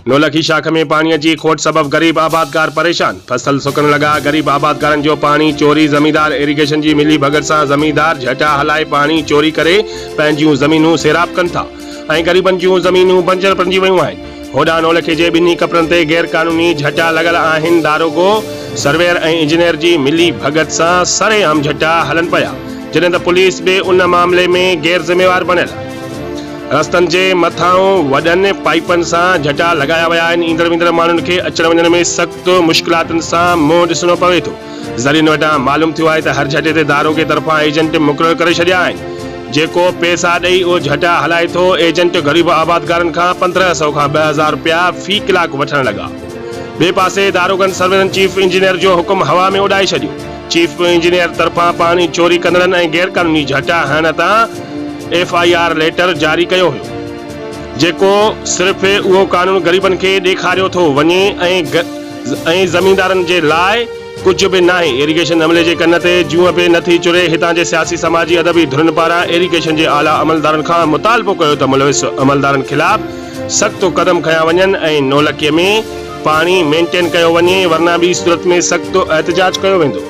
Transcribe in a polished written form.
نولکي شاخ ۾ پاڻي جي کوٽ سبب غريب آبادگار پريشان، فصل سڪڻ لڳا، غريب آبادگارن جو پاڻي چوري، زميندار ايريگيشن جي ملي ڀڳت سان زميندار جهٽا هلائي پاڻي چوري ڪري پنهنجيون زمينون سيراب ڪن ٿا ۽ غريبن جون زمينون بنجر بڻجي ويون آهن، هوڏانهن نولکي جي ٻنهي ڪپرن تي غير قانوني جهٽا لڳل آهن، داروغو، سرويئر ۽ انجنيئر جي ملي ڀڳت سان سرعام جهٽا هلن پيا، جڏهن ته پوليس به ان معاملي ۾ غير ذميوار بڻيل. رستن جي مٿان وڏن پائيپن سان جهٽا لڳايا ويا آهن، ايندڙ ويندڙ ماڻهن کي اچڻ وڃڻ ۾ سخت مشڪلاتن سان منهن ڏسڻو پوي ٿو. ذريعن وٽان معلوم ٿيو آهي ته هر جهٽي تي داروغي طرفان ايجنٽ مقرر ڪري ڇڏيا آهن، جيڪو پئسا ڏئي اهو جهٽا هلائي ٿو، ايجنٽ غريب آبادگارن کان 15 سئو کان 2000 رپيا في ڪلاڪ وٺڻ لڳا. ٻئي پاسي داروغن سرويرن چيف انجنيئر جو حڪم هوا ۾ اڏائي ڇڏيو، چيف انجنيئر طرفان پاڻي چوري ڪندڙن ۽ غيرقانوني جهٽا هڻڻ تان ايف I R letter جاري ڪيو هيو جيڪو صرف اهو قانون غريبن کي ڏيکاريو ٿو وڃي ۽ زميندارن جي لاء ڪجهه به ناهي ايريگيشن عملي جي ڪن تي جونء به نٿي چري هتان جي سياسي سماجي ادبي ڌرين پاران ايريگيشن جي اعليٰ عملدارن کان مطالبو ڪيو ته ملوث عملدارن خلاف سخت قدم کنيا وڃن ۽ نولکي ۾ پاڻي مينٽين ڪيو وڃي ورنه ٻي صورت ۾ سخت احتجاج ڪيو ويندو.